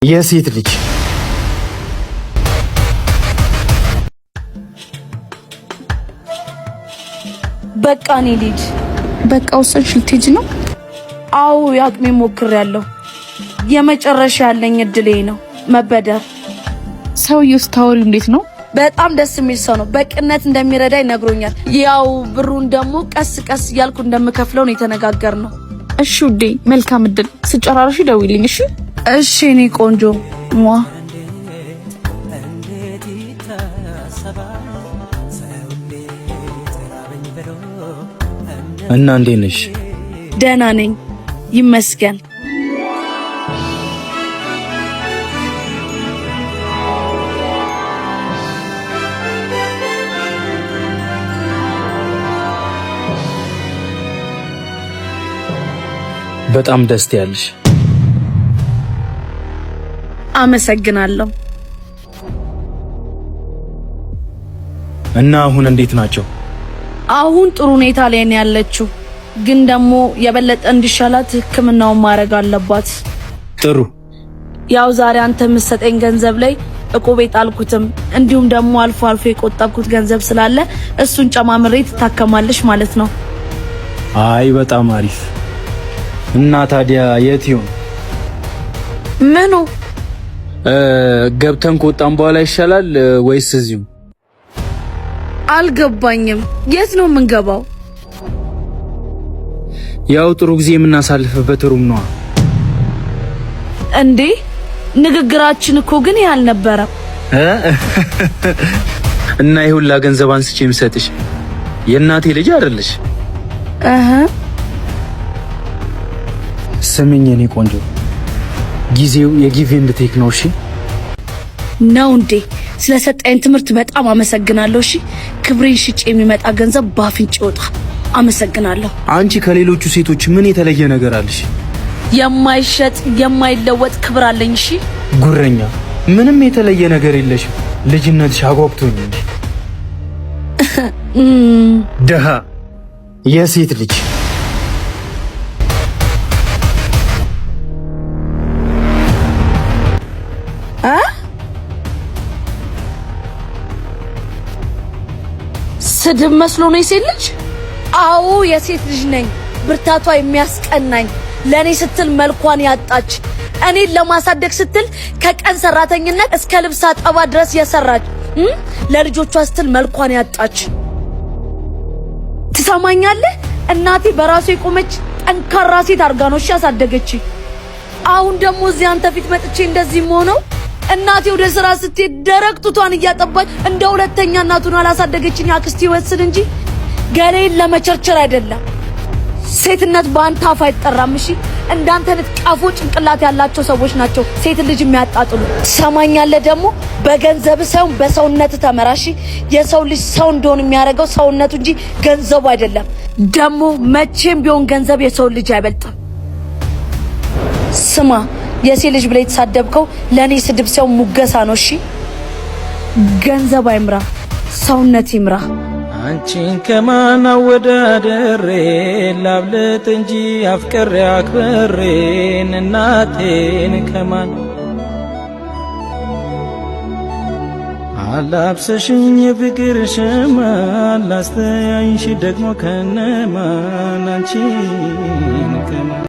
የሴት ልጅ። በቃ እኔ ልሂድ። በቃ ወሰንሽ? ልትሄጂ ነው? አዎ፣ የአቅሜ ሞክሬያለሁ። የመጨረሻ ያለኝ እድሌ ነው መበደር። ሰውዬው ስታወሪው እንዴት ነው? በጣም ደስ የሚል ሰው ነው። በቅነት እንደሚረዳኝ ነግሮኛል። ያው ብሩን ደግሞ ቀስ ቀስ እያልኩ እንደምከፍለው ነው የተነጋገርነው። እሺ ውዴ፣ መልካም እድል። ስጨራርሽ ደውይልኝ። እሺ። እሺ የኔ ቆንጆ ሟ። እና እንዴት ነሽ? ደህና ነኝ ይመስገን። በጣም ደስ ያለሽ። አመሰግናለሁ። እና አሁን እንዴት ናቸው? አሁን ጥሩ ሁኔታ ላይ ነው ያለችው፣ ግን ደግሞ የበለጠ እንዲሻላት ሕክምናውን ማድረግ አለባት። ጥሩ። ያው ዛሬ አንተ የምትሰጠኝ ገንዘብ ላይ እቁብ የጣልኩትም እንዲሁም ደግሞ አልፎ አልፎ የቆጠብኩት ገንዘብ ስላለ እሱን ጨማምሬ ትታከማለች ማለት ነው። አይ በጣም አሪፍ። እና ታዲያ የት ይሆን? ምኑ? ገብተን ከወጣን በኋላ ይሻላል ወይስ እዚሁ? አልገባኝም። የት ነው የምንገባው? ያው ጥሩ ጊዜ የምናሳልፍበት room ነዋ። እንዴ ንግግራችን እኮ ግን ይህ አልነበረም። እና ይህ ሁላ ገንዘብ አንስቼ የምሰጥሽ የእናቴ ልጅ አይደለሽ? እህ ስሚኝ የኔ ቆንጆ፣ ጊዜው የ give and take ነው። እሺ። ነው እንዴ? ስለሰጠኝ ትምህርት በጣም አመሰግናለሁ። እሺ፣ ክብሬን ሽጬ የሚመጣ ገንዘብ ባፍንጭ ይወጣ። አመሰግናለሁ። አንቺ ከሌሎቹ ሴቶች ምን የተለየ ነገር አለሽ? የማይሸጥ የማይለወጥ ክብር አለኝ። እሺ። ጉረኛ፣ ምንም የተለየ ነገር የለሽም። ልጅነትሽ አጓግቶኝ እንጂ። ደሃ የሴት ልጅ። እ ስድብ መስሎ ነው የሴት ልጅ? አዎ የሴት ልጅ ነኝ። ብርታቷ የሚያስቀናኝ፣ ለእኔ ስትል መልኳን ያጣች፣ እኔን ለማሳደግ ስትል ከቀን ሰራተኝነት እስከ ልብስ አጠባ ድረስ የሰራች፣ ለልጆቿ ስትል መልኳን ያጣች። ትሰማኛለህ? እናቴ በራሷ የቆመች ጠንካራ ሴት አድርጋ ነው እሺ ያሳደገች። አሁን ደግሞ እዚህ አንተ ፊት መጥቼ እንደዚህ መሆነው፣ እናቴ ወደ ስራ ስትሄድ ደረቅ ጡቷን እያጠባች እንደ ሁለተኛ እናቱን አላሳደገችኝ አክስቴ ወስን እንጂ ገሌን ለመቸርቸር አይደለም። ሴትነት በአንተ አፍ አይጠራም። እሺ፣ እንዳንተ አይነት ቀፎ ጭንቅላት ያላቸው ሰዎች ናቸው ሴት ልጅ የሚያጣጥሉ። ትሰማኛለህ? ደግሞ በገንዘብ ሳይሆን በሰውነት ተመራሺ። የሰው ልጅ ሰው እንደሆን የሚያደርገው ሰውነቱ እንጂ ገንዘቡ አይደለም። ደግሞ መቼም ቢሆን ገንዘብ የሰው ልጅ አይበልጥም። ስማ፣ የሴት ልጅ ብለህ የተሳደብከው ለእኔ ስድብ ሳይሆን ሙገሳ ነው። እሺ፣ ገንዘብ አይምራ፣ ሰውነት ይምራ። አንቺን ከማን አወዳደሬ ላብልጥ እንጂ አፍቅሬ አክብሬን እናቴን ከማን አላብሰሽኝ የፍቅር ሸማ ላስተያይሽ ደግሞ ከነማን አንቺን ከማን።